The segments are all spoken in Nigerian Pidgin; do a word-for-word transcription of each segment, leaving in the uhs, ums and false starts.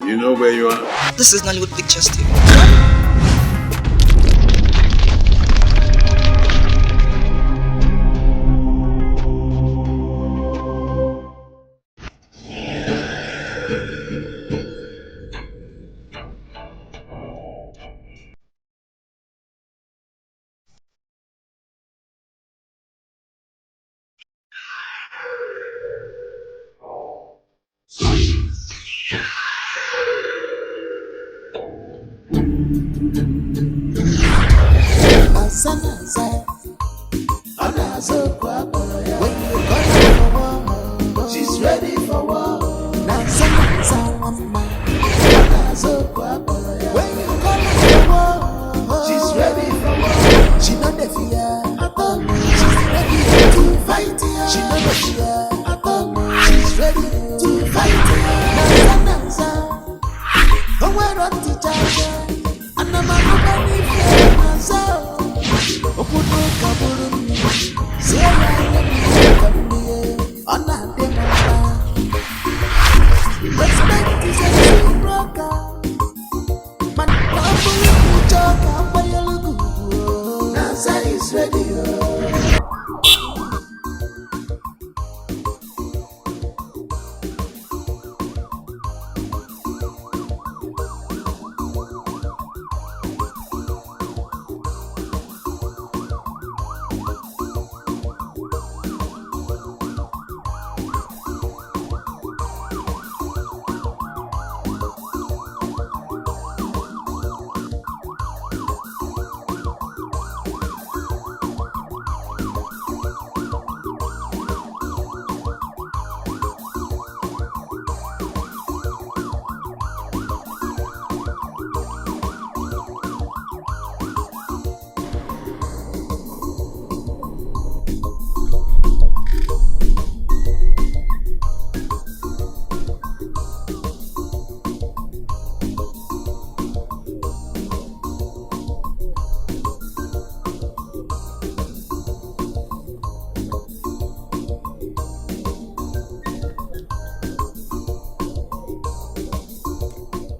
You know where you are? This is Nollywood Pictures Team. When you call her for war, she's ready for war. When you call her for war, she's ready for war. She no dey fear at all. She's ready to fight ya. She no dey fear at all. She's ready to fight ya. Nansa, nansa. O nwere ntị chacha. Ana m anụba n'ife na-aza o. Okwu n'ụka bụrụ mmiri. Sie ya anya n'ihe ka mmiri. Ọ na-adị m mma. Respect is a reciprocal. Mana ọ bụrụ na ị chọọ ka akwanyere gị ugwu, Nansa is ready o.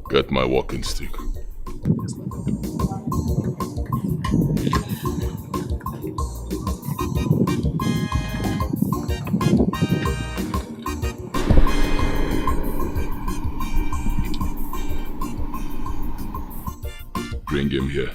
Get my walking stick. Bring him here.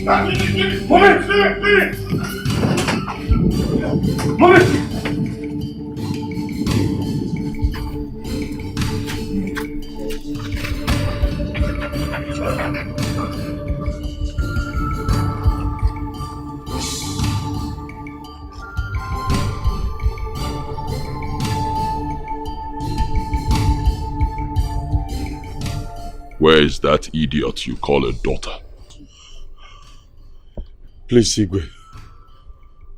Move it! Move it! Move it! Where is that idiot you call a daughter? Please, Igwe,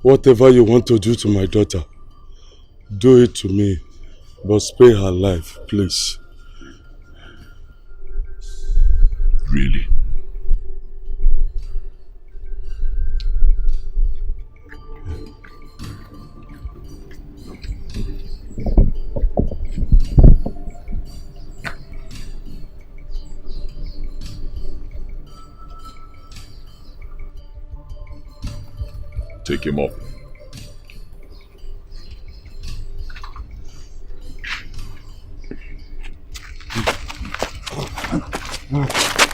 whatever you want to do to my daughter, do it to me, but spare her life, please. Really? Take him up.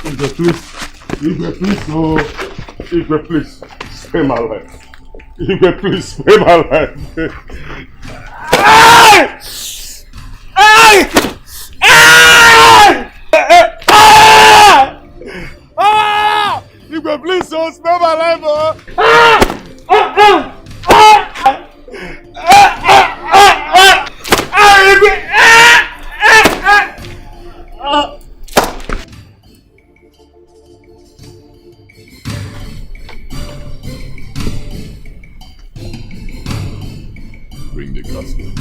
Igwe, please. Igwe, please. Oh, Igwe, please. Spare my life. Igwe, please. Spare my life. Hey! Hey! Hey! Ah! Ah! Igwe, please, oh, spare my life, oh. Ah! Ah! Ah! Ah! Ah! Ah! Ah! Ah! Igwe! Ah! Ah! Ah! Ah! Bring the casket.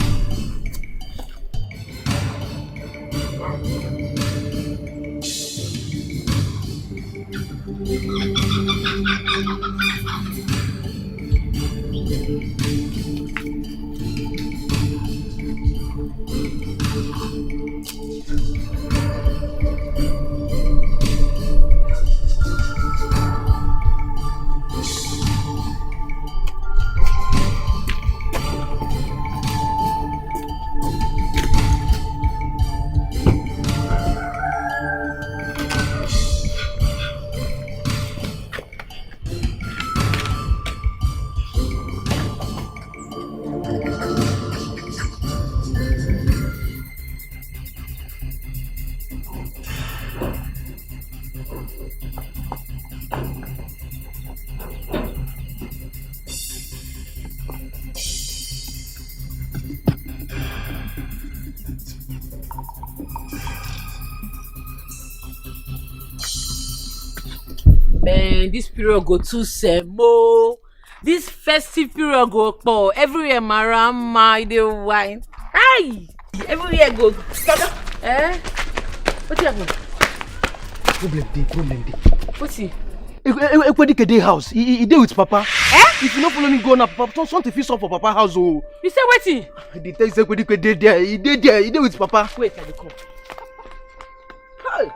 Man, this period go too semo. This festive period go kpo. Everywhere marama, e dey wine. Hi! Everywhere go scatter. Eh? What happen? Problem dey, problem dey. What? Ekwedike dey house. He, he, he dey with Papa. Eh? If you no follow me go now, Papa, something fit sup for Papa house, oh. You say wetin? I dey tell you say Ekwedike dey there. He dey there. He dey with Papa. Wait, I dey come. Hey!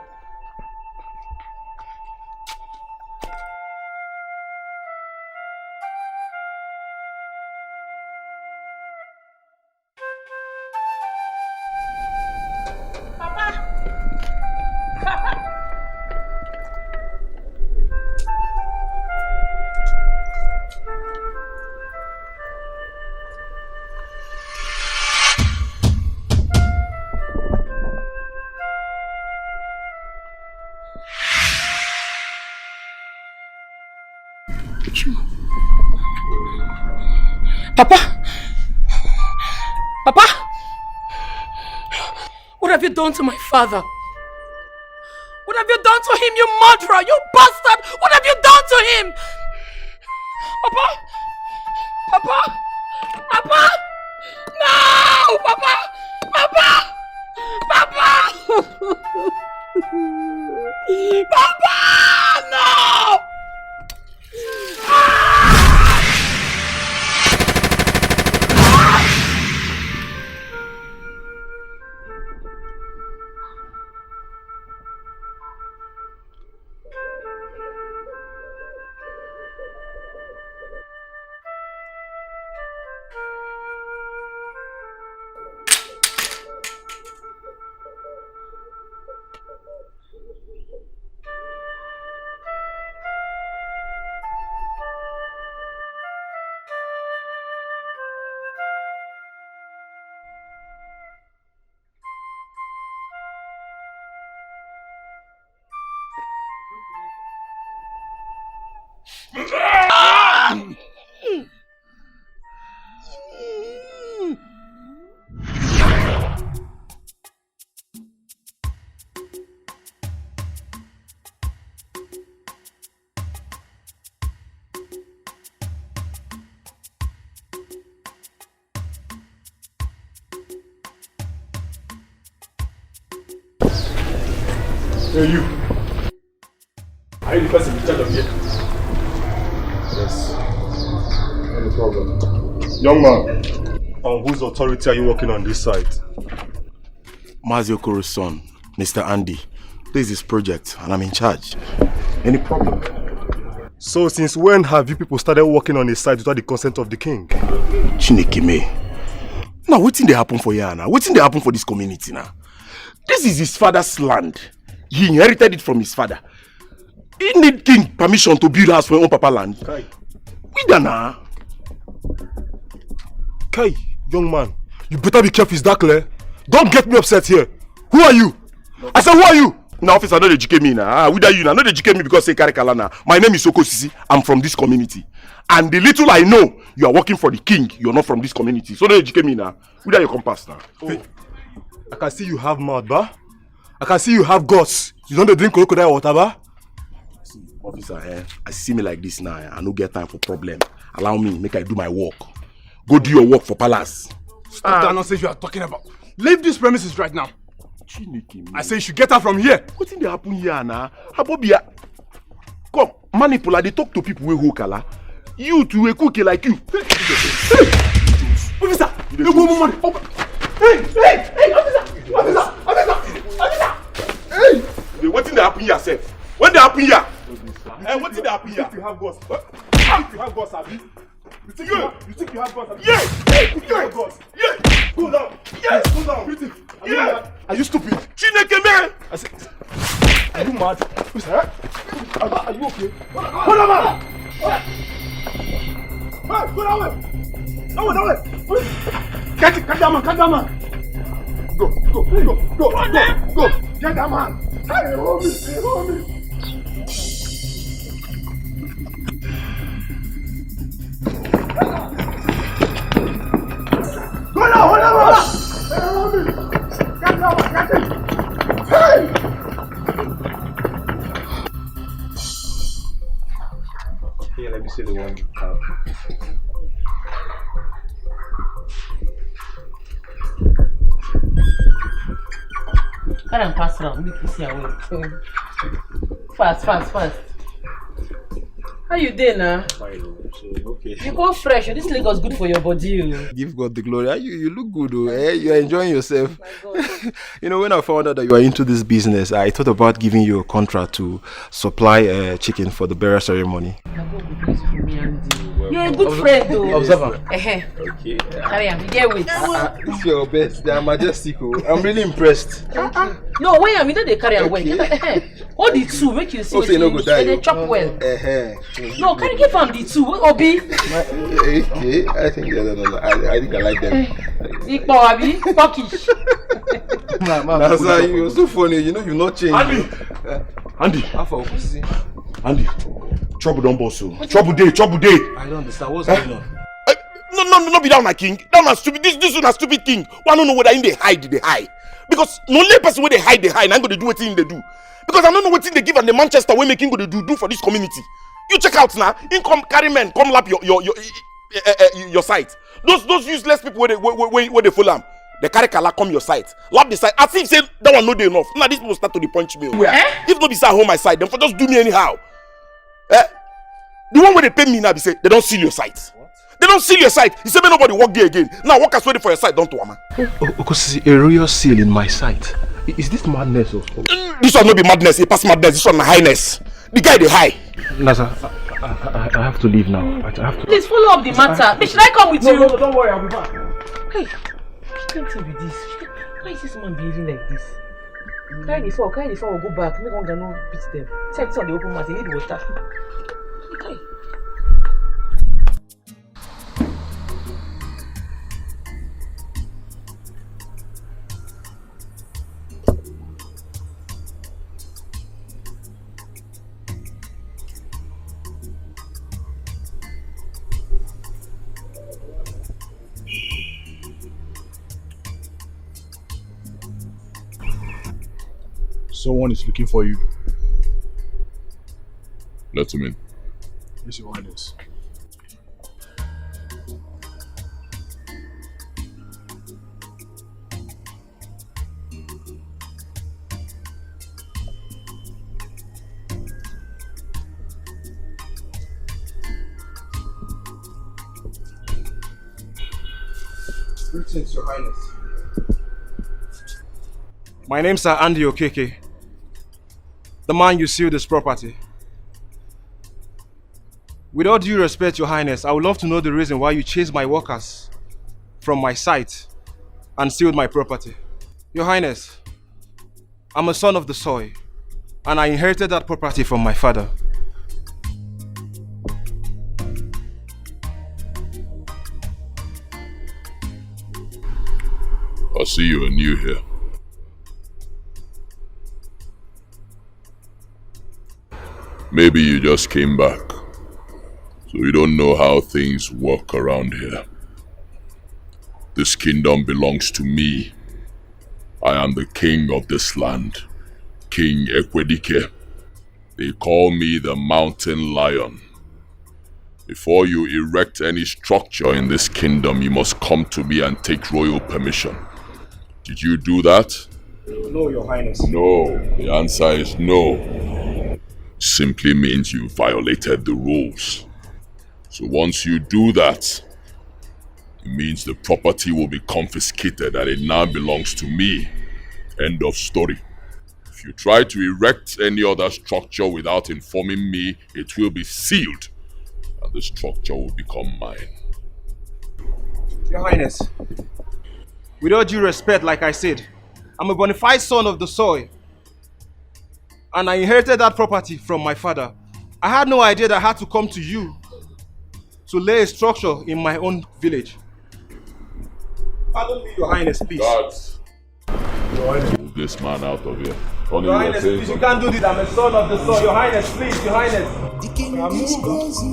Papa! Papa! What have you done to my father? What have you done to him, you murderer, you bastard? What have you done to him? Papa! Papa! Papa! No! Papa! Papa! Papa! Papa! No! Hey, you. Are you the person in charge of here? Yes. No problem. Young man, on whose authority are you working on this site? Mazi Okoro's son, Mister Andy. This is his project, and I'm in charge. Any problem? So, since when have you people started working on a site without the consent of the king? Chineke me. Now, wetin dey happen for here now? Wetin dey happen for this community now? This is his father's land. He inherited it from his father. He need king permission to build house for him own papa land. Kai. We done now. Kai, young man, you better be careful. Is that clear? Don't get me upset here. Who are you? I said, who are you? Now, officer, no dey educate me now. Ah, whether you now, no dey educate me because say carry kalana. My name is Okosisi. I'm from this community. And the little I know, you are working for the king. You're not from this community. So no dey educate me now. Whether you come pass now. Oh. I can see you have mouth, ba? I can see you have guts. You don't dey drink crocodile water, ba? See, officer, eh, I see me like this now. Eh, I no get time for problem. Allow me, make I do my work. Go do your work for palace. Stop that nonsense you are talking about. Leave this premises right now. Chineke, I say you should get out from here. Wetin dey happen here now? Abobi, ah, come, manipula dey talk to people wey hold kala. You too, a cookie like you. Hey, officer, you dey woman. Hey, hey, hey, officer, officer, officer, officer. Hey, wetin dey happen here sef? Wetin dey happen here? Eh, wetin dey happen here? You think you have guts? You think you have guts, abi? You think you have, you think you have guts, abi? Yeah. You think you have guts? Yeah. Go down. Yes. Go down. You think? Are you mad? Are you stupid? Chineke, man. I say, are you mad? Are, are you okay? Hold on, man. Hey, go that way. That way, that way. Catch it, catch that man, catch that man. Go, go, go, go, go, go. Get that man. Hey, hold me, hey, hold me. Go now, hold on, hold on. Hey, hold me. Get that man, catch him. Hey. Here, let me see the one you have. Carry am pass round, make you see am well. Fast, fast, fast. How you dey now? Fine, oh, so, okay. You come fresh, oh. This Lagos good for your body, oh. Give God the glory. Ah, you, you look good, oh. Eh? You are enjoying yourself. My God. You know, when I found out that you are into this business, I thought about giving you a contract to supply, uh, chicken for the burial ceremony. Na God go bless you for me, Andy. You're a good friend, though. Observer. Ehe. Okay. Carry am, you get weight. Ah, ah, it's your best. They are majestic, oh. I'm really impressed. Thank you. No, wait, I mean, don't they carry am well. Okay. Ehe. Hold the two, make you see. Hope say you no go die, oh. They chop well. Ehe. No, can you give am the two? Obi. Okay, I think, I don't know. I, I think I like them. Ipo, abi? Pokish. That's why you're so funny. You know, you've not changed. Andy! Eh? Andy! How far, Okosi? Andy! Trouble don burst, oh. Trouble dey, trouble dey. I don't understand. What's going on? Eh, no, no, no, no, be that my king. That my stupid. This, this one a stupid king. Why I don't know whether him dey hide, dey hide. Because no only person wey dey hide, dey hide. Na him go dey do wetin him dey do. Because I don't know wetin dey give am the Manchester wey make him go dey do, do for this community. You check out now. Him come carry men, come lap your, your, your, eh, eh, eh, your site. Those, those useless people wey dey, wey, wey, wey, wey dey follow am, they carry kala come your side, lap the side, as if say that one no dey enough. Now these people start to dey punch me. Where? Eh? If no be say I hold my side, dem for just do me anyhow. Eh? The one wey dey pain me now be say they don seal your site. What? They don seal your site. You say make nobody work there again. Now workers wey dey for your site don to ama. O-, Okosisi, a royal seal in my site. I-, is this madness or? Mm, this one no be madness. E pass madness. This one na highness. The guy dey high. Nasa, I, I, I, I have to leave now. I have to. Please follow up the matter. Should I come with you? No, no, no, don't worry, I'll be back. Hey, which kind thing be this? Why is this man behaving like this? Carry the fowl, carry the fowl, go back. Make hunger no beat them. See, this one dey open mouth, they need water. Hey. Someone is looking for you. Let him in. Yes, Your Highness. Greetings, Your Highness. My name is Sir Andy Okeke, the man you sealed his property. With all due respect, Your Highness, I would love to know the reason why you chased my workers from my site and sealed my property. Your Highness, I'm a son of the soil. and I inherited that property from my father. I see you are new here. Maybe you just came back, so you don't know how things work around here. This kingdom belongs to me. I am the king of this land, King Ekwedike. They call me the mountain lion. Before you erect any structure in this kingdom, you must come to me and take royal permission. Did you do that? No, Your Highness. No. The answer is no. Simply means you violated the rules. So once you do that, it means the property will be confiscated and it now belongs to me. End of story. If you try to erect any other structure without informing me, it will be sealed and the structure will become mine. Your Highness, with all due respect, like I said, I'm a bona fide son of the soil, and I inherited that property from my father. I had no idea that I had to come to you to lay a structure in my own village. Pardon me, Your Highness, please. Guards, move this man out of here. Only Your you are Highness, saying please, you something. Can't do this. I'm a son of the soil. Your Highness, please, Your Highness. The king is crazy.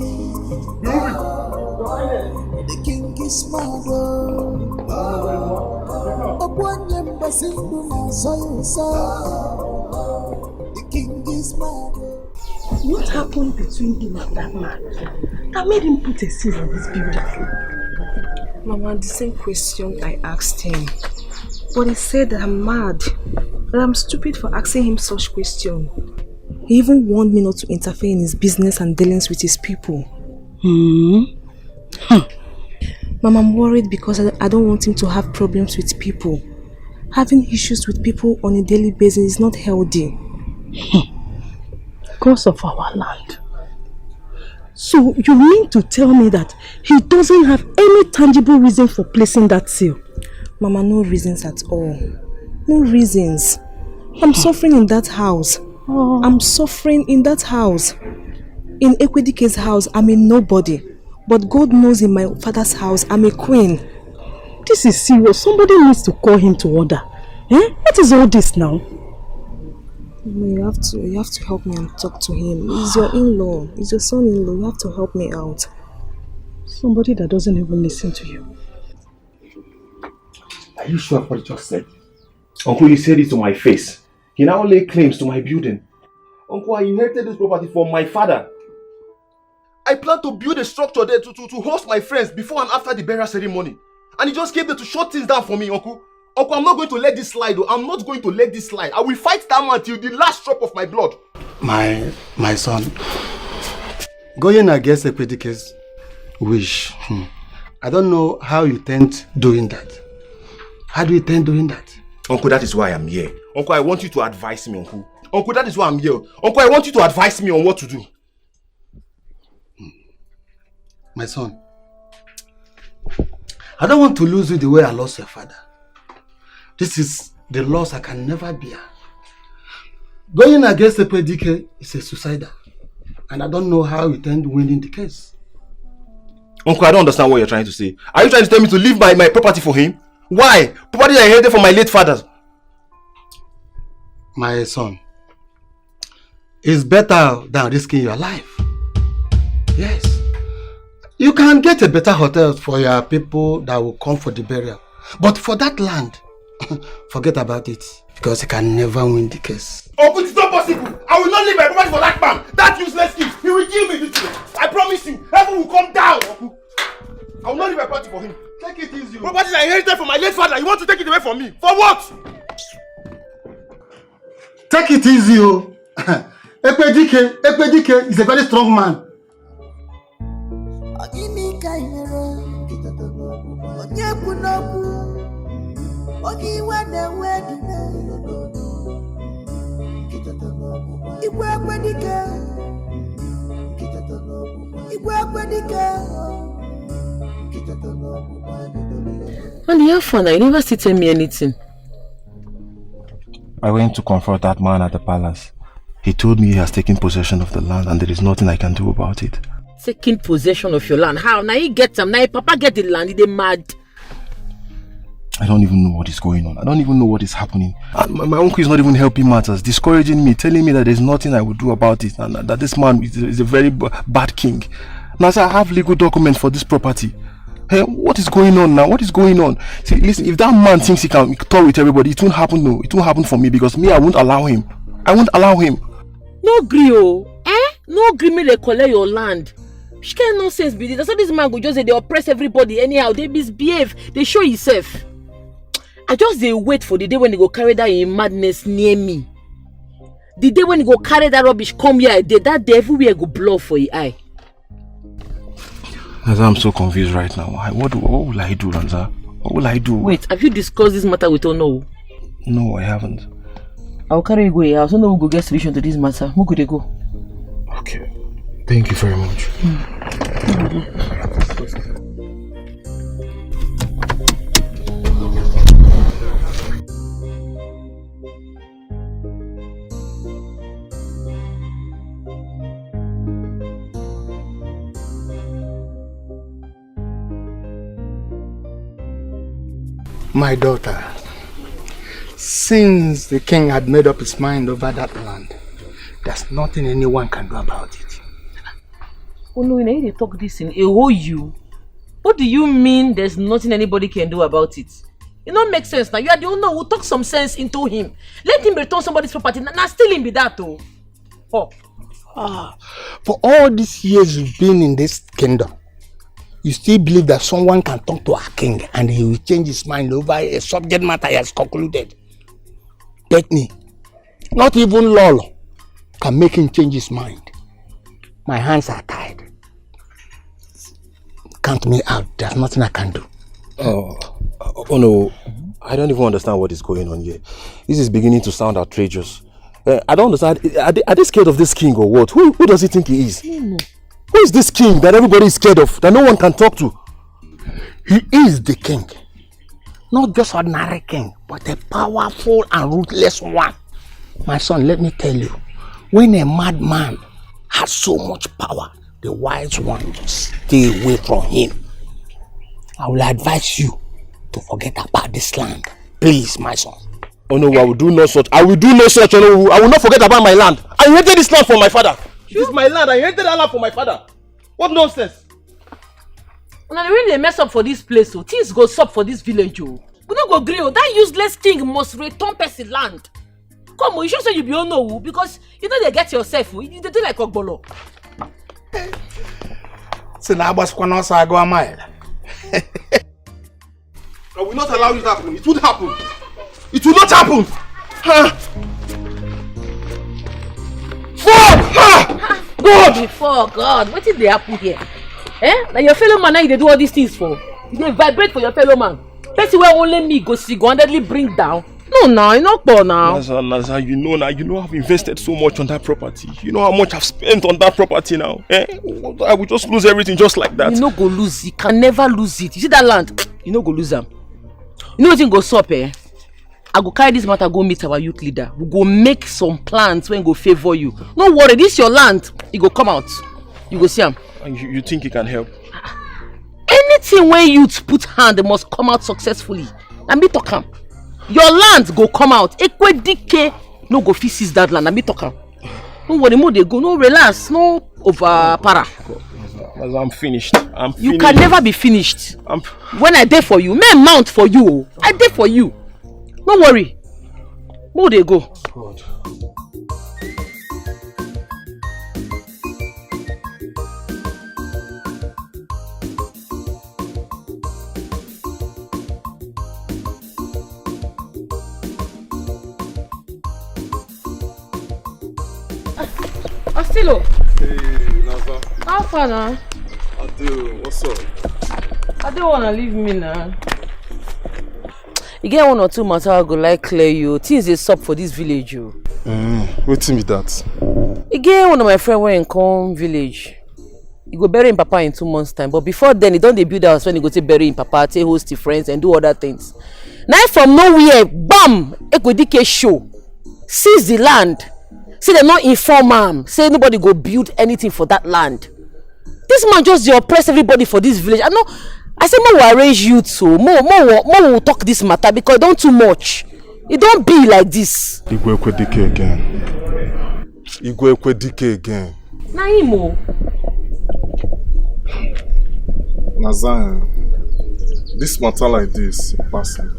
The king is mad. Oh. Ọkwa onye mbasi ndụ na-asọ ya ụsọ. The king is mad. Oh. What happened between him and that man that made him put a seal on this building? Mama, the same question I asked him. But he said that I'm mad, that I'm stupid for asking him such question. He even warned me not to interfere in his business and dealings with his people. Hmm. Mama, I'm worried because I, I don't want him to have problems with people. Having issues with people on a daily basis is not healthy. Because of our land. So you mean to tell me that he doesn't have any tangible reason for placing that seal? Mama, no reasons at all. No reasons. I'm suffering in that house. Oh. I'm suffering in that house. In Ekwedike's house, I'm a nobody. But God knows in my father's house, I'm a queen. This is serious. Somebody needs to call him to order. Eh? What is all this now? Mama, you have to, you have to help me and talk to him. He's your in-law. He's your son-in-law. You have to help me out. Somebody that doesn't even listen to you. Are you sure of what you just said? Uncle, you said it to my face. He now lay claims to my building. Uncle, I inherited this property from my father. I plan to build a structure there to, to, to host my friends before and after the burial ceremony. And he just came there to shut things down for me, Uncle. Uncle, I'm not going to let this slide. Oh. I'm not going to let this slide. I will fight that man till the last drop of my blood. My my son, going against Ekwedike's wish, hmm, I don't know how you intend doing that. How do you intend doing that? Uncle, that is why I'm here. Uncle, I want you to advise me, Uncle. Uncle, that is why I'm here. Uncle, I want you to advise me on what to do. My son, I don't want to lose you the way I lost your father. This is the loss I can never bear. Going against Ekwedike is a suicider, and I don't know how you intend winning the case. Uncle, I don't understand what you're trying to say. Are you trying to tell me to leave my, my property for him? Why? Property I inherited from my late father. My son, it's better than risking your life. Yes. You can get a better hotel for your people that will come for the burial. But for that land, forget about it. Because he can never win the case. Uncle, it's not possible. I will not leave my property for that man. That useless kid. He will kill me this way. I promise you. Heaven will come down, Uncle. I will not leave my property for him. Take it easy. Property I inherited from my late father. You want to take it away from me? For what? Take it easy, oh. Ekwedike, Ekwedike is a very strong man. Ọ gịnị ka ị mere? Onye kwu n'okwu, onye iwe na-ewe dị. Igwe Ekwedike, Igwe Ekwedike. And the how far now? You never still tell me anything. I went to confront that man at the palace. He told me he has taken possession of the land and there is nothing I can do about it. Taking possession of your land? How? Now he get am. Now your papa get the land. He dey mad. I don't even know what is going on. I don't even know what is happening. And my, my uncle is not even helping matters, discouraging me, telling me that there's nothing I will do about it, and that this man is, is a very b- bad king. Now, sir, I have legal documents for this property. Hey, what is going on now? What is going on? See, listen, if that man thinks he can tour with everybody, it won't happen. No, it won't happen for me because me, I won't allow him. I won't allow him. No gree o. Eh? No gree make dem collect your land. Which kind nonsense be this? That's how this man go just dey oppress everybody anyhow. Dey misbehave. Dey show himself. I just dey wait for the day when he go carry that in madness near me. The day when he go carry that rubbish come here, dey that day everywhere go blow for him eye. Naza, I'm so confused right now. What, what will I do, Naza? What will I do? Wait, have you discussed this matter with Onowu? No, I haven't. I'll carry you go your house. Onowu go get solution to this matter. Make we dey go. Okay. Thank you very much. My daughter, since the king had made up his mind over that land, there's nothing anyone can do about it. Oh no, you dey talk this thing. A whole you. What do you mean there's nothing anybody can do about it? It no make sense now. You are the owner who talk some sense into him. Let him return somebody's property. Now, now steal him be that oh. Oh. Ah, for all these years you've been in this kingdom, you still believe that someone can talk to our king and he will change his mind over a subject matter he has concluded. Bethany, not even Lolo can make him change his mind. My hands are tied. Count me out. There's nothing I can do. Oh, oh no, I don't even understand what is going on here. This is beginning to sound outrageous. Uh, I don't understand. Are they, are they scared of this king or what? Who, who does he think he is? Who is this king that everybody is scared of, that no one can talk to? He is the king. Not just ordinary king, but a powerful and ruthless one. My son, let me tell you, when a madman has so much power, the wise one just stay away from him. I will advise you to forget about this land. Please, my son. Oh no, I will do no such. I will do no such. Oh no, I will not forget about my land. I inherited this land for my father. It is my land. I inherited that land for my father. What nonsense! Una dey really dey mess up for this place o. Things go sup for this village o. We no go gree o. That useless king must return person land. Come o, you sure say you be Onowu? Because you no dey get yourself o. You dey do like ogbolo. Si na agbasikwana ọsọ agụa mile. I will not allow it happen. It won't happen. It will not happen. Huh? Fuck! Huh? God! Before God, wetin dey happen here? Eh? Na your fellow man na you dey do all these things for? You dey vibrate for your fellow man. Person wey only me go single-handedly bring down. No, now, you no poor now. Naza, Naza, you know now. You know I've invested so much on that property. You know how much I've spent on that property now. Eh? I will just lose everything just like that. You no go lose. You can never lose it. You see that land? You no go lose am. You know wetin go sup, eh? I go carry this matter go meet our youth leader. We go make some plans wey go favour you. No worry, this your land. E go come out. You go see am. And you, you think you can help? Anything wey youth put hand must come out successfully. Na me talk am. Your land go come out. Ekwedike no go fit seize that land. Na me talk am. No worry, make we dey go. No relax, no over para. I'm finished. I'm finished. You can never be finished. I'm... When I dey for you, men mount for you. I dey for you. No worry. Make we dey go. God. Ostilo. Hey, Naza. How far now? Ade, what's up? I don't wanna leave me now. You get one or two matter I go like clear you. Things dey sup for this village o. Mm, wetin be that? You get one of my friend wey come village. He go bury him papa in two months time, but before then he don dey build house when he go take bury him papa, take host him friends and do other things. Now from nowhere, bam, Ekwedike show, seize the land, Say dem no inform am say nobody go build anything for that land. This man just dey oppress everybody for this village. I no, I say make we arrange youth, so make we, make we, make we talk this matter because e don too much. E don be like this. Igwe Ekwedike again. Igwe Ekwedike again. Na him o. Na Zion. This matter like this, e pass me.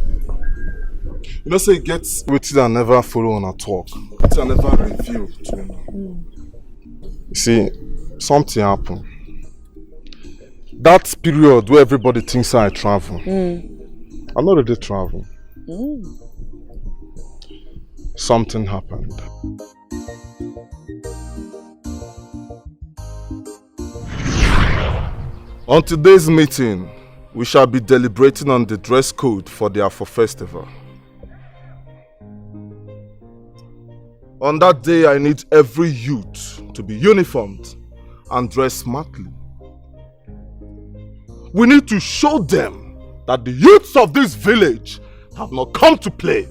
You know say e get wetin I never follow una talk. Wetin I never reveal to una. You see, something happen. That period where everybody thinks I travel, I no really travel. Something happened. On today's meeting, we shall be deliberating on the dress code for the Afo festival. On that day, I need every youth to be uniformed and dress smartly. We need to show them that the youths of this village have not come to play.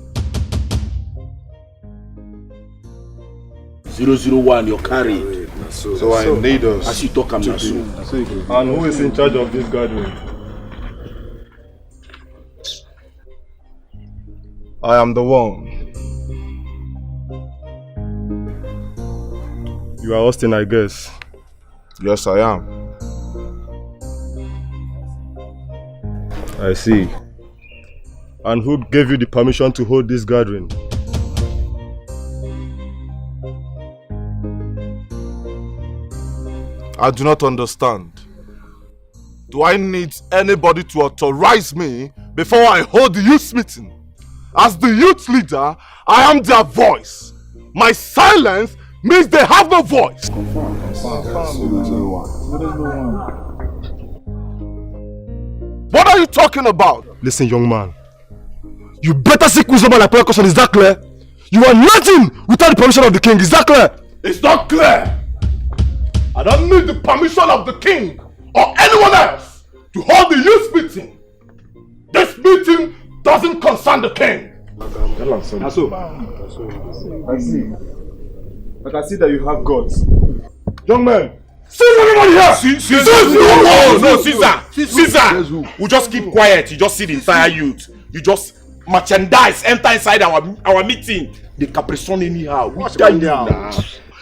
Zero zero one, you're carried. So I need us. As you talk, I'm not so. And who is in charge of this gathering? I am the one. You are Austin, I guess. Yes, I am. I see. And who gave you the permission to hold this gathering? I do not understand. Do I need anybody to authorize me before I hold the youth meeting? As the youth leader, I am their voice. My silence means they have no voice. What are you talking about? Listen, young man. You better seek wisdom and appear caution. Is that clear? You are nothing without the permission of the king. Is that clear? It's not clear. I don't need the permission of the king or anyone else to hold the youth meeting. This meeting doesn't concern the king. Tell am something. Na so. I see. But I see that you have guts. Young men, see everybody here. See, see, see, no, no, no, Caesar, Caesar. We just keep quiet. You just see the entire youth. You just merchandise enter inside our our meeting. They caprison anyhow. Which guy you now?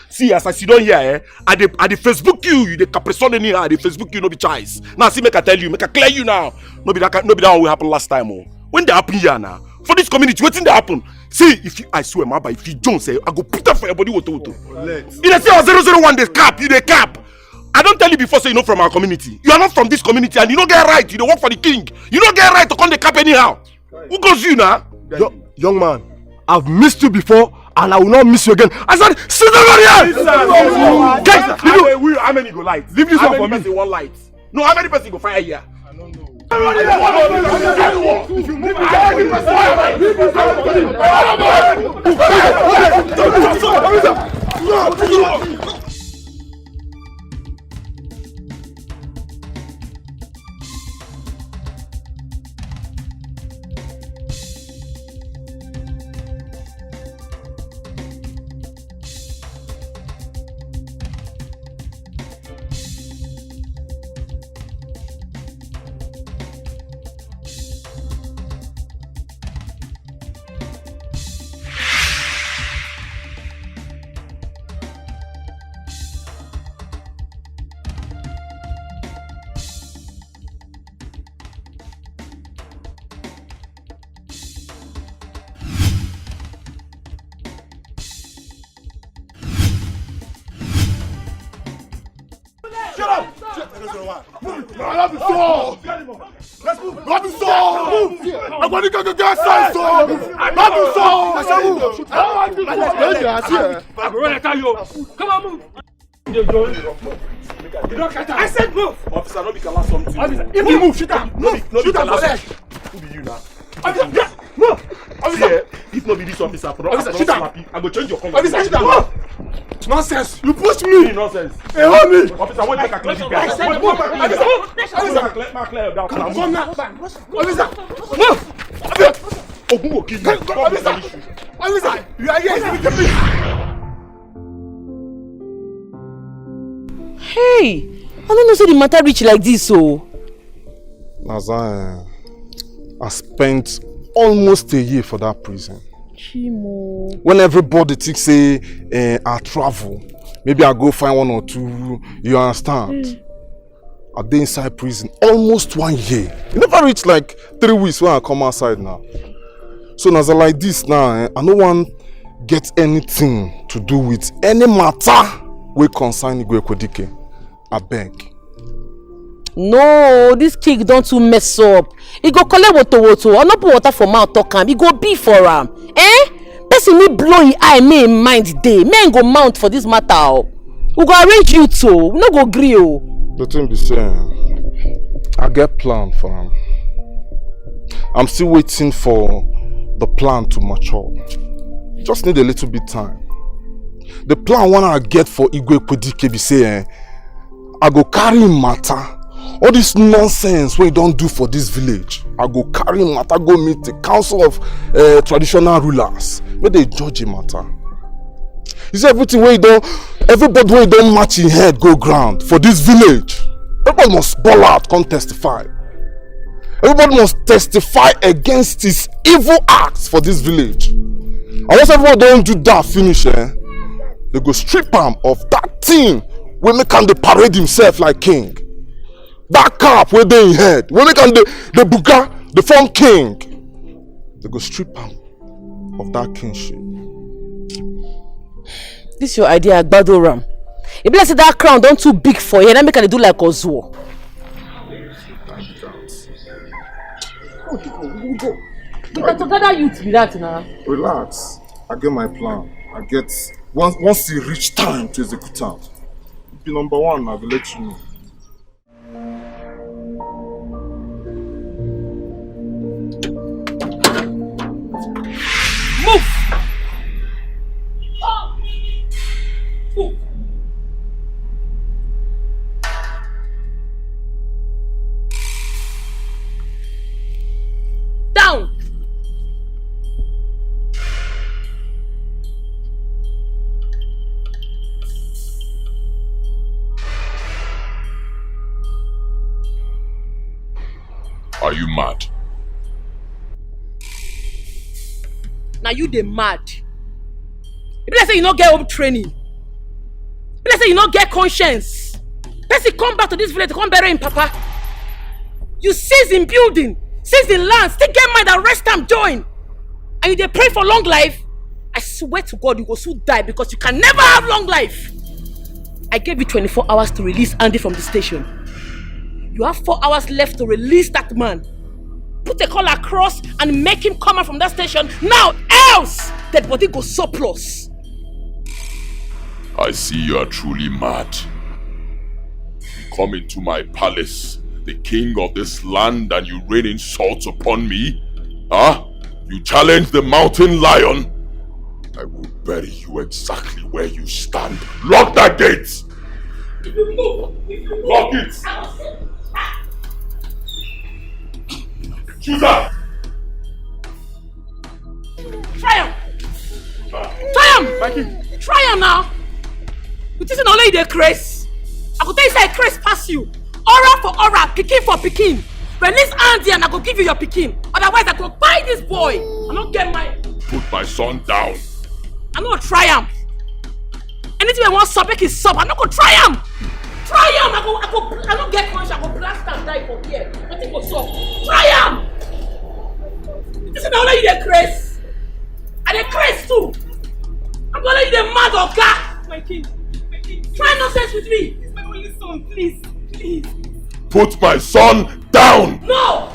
See, as I sit down here, eh, I dey, I dey Facebook you, you dey caprison anyhow, I dey Facebook you, no be choice. Now, see, make I tell you, make I clear you now. No be that, ki- no be that one wey happen last time, oh. When they happen here now, for this community, wetin dey happen? See, if you, I swear, my boy, if you Jones, eh, I go put up for your body, woto woto. You dey see our zero zero one dey cap, you dey cap. I don tell you before, say you no from our community. You are not from this community, and you no get right. You dey work for the king. You no get right to come dey cap anyhow. Who goes you now? Yo- young man, I've missed you before and I will not miss you again. I said, sit down here! Guys, how many go light? Leave this one for me. One light. No, how many person go fire here? If you move, Shut up! Shut up! Move! No, I love you so! Let's move! Love you so! Move! I'm gonna go get sense so! Love you so! I said move! I don't like this. Come on, move! You don't catch her. I said move! Officer, no be kala something. Officer, if you move, shoot her. No be, no be kala something. Who be you now? Officer, yeah, no! Officer! See, eh, if no be this officer, I for don, I for don slap you. I go change your color. Officer, shoot am! No! Nonsense! You push me! Nonsense. Hey, hold me! Officer, wait, make I clear this guy. Wait, wait, make I clear. Make I clear, make I clear your doubt. Come now. Officer! No! Officer! Ogun will kill you. Officer! Officer! You are here! You will kill me! Hey, I don't know say the matter reach like this, so. Naza, eh, I spent almost a year for that prison. Chimo. When everybody think say eh, I travel, maybe I go find one or two, you understand? Mm. I dey inside prison almost one year. It never reach like three weeks when I come outside now. So as I like this now, eh, I no wan get anything to do with any matter wey concern Igwe Ekwedike. I beg. No, this king don too mess up. He go collect woto woto. I no put water for mouth talk am. He go be for am. Eh? Person need blow him eye, make him mind dey. Men go mount for this matter. Oh. We go arrange you too. We no go gree. Oh. The thing be saying, I get plan for him. I'm still waiting for the plan to mature. Just need a little bit time. The plan one I get for Igwe Ekwedike be saying, I go carry him matter. All this nonsense wey he don do for this village, I go carry him matter go meet the council of uh, traditional rulers. Make they judge him matter. You see everything wey he don, everybody wey he don match him head go ground for this village. Everybody must ball out, come testify. Everybody must testify against his evil acts for this village. And once everybody don do that finish, eh, they go strip am of that thing wey make am dey parade himself like king. That cap wey dey him head, wey make am dey dey buga, dey form king. They go strip am of that kingship. This your idea, Agbado Ram. E be like say that crown don too big for here. That make I dey do like Ozuo. Because together youth be that now. Relax. I get my plan. I get once once e reach time to execute am. Be number one, I go let you know. Move! Move! Down! Are you mad? Na you dey mad. E be like say you no get home training. E be like say you no get conscience. Person come back to this village to come bury him papa. You seize him building, seize him land, still get mind arrest am join. And you dey pray for long life? I swear to God, you go soon die because you can never have long life. I gave you twenty-four hours to release Andy from the station. You have four hours left to release that man. Put a call across and make him come out from that station now, else dead body go surplus. I see you are truly mad. You come into my palace, the king of this land, and you rain insults upon me? Huh? You challenge the mountain lion? I will bury you exactly where you stand. Lock that gate! Lock it! Choose her! Try am! Try am! Try am now! You think say na only you dey craze? I go tell you say I craze pass you. Aura for aura, pikin for pikin. Release hand there and I go give you your pikin. Otherwise, I go buy this boy. I no get mind. Put my son down. I no try am. Anything I want sup, make it sup. I no go try am. Try am. I go, I go, I no get conscience. I go blast and die for here. Nothing go sup. Try am. This is only you dey craze. I dey craze too. I'm only you dey mad, oga. My king, my king. Try nonsense with me. He's my only son, please, please. Put my son down. No.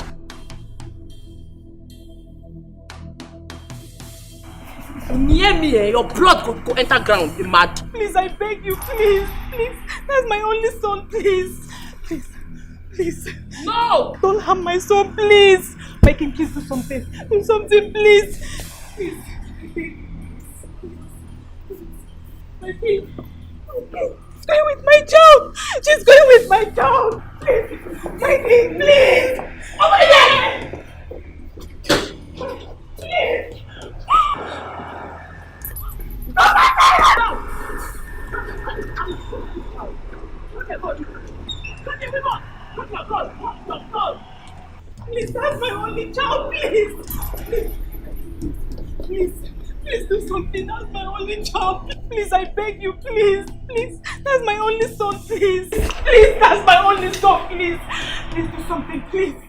Near me, eh, your blood go, go enter ground. You mad? Please, I beg you, please, please. That's my only son, please, please, please. No! Don't harm my son, please. My king, please do something. Do something, please. Please. My king. She's going with my child. She's going with my child. Please. My king, please. Over here. Please. Don't let her out. Only child, please. Please, please do something. That's my only child. Please, I beg you, please, please. That's my only son, please. Please, that's my only son, please. Please do something, please.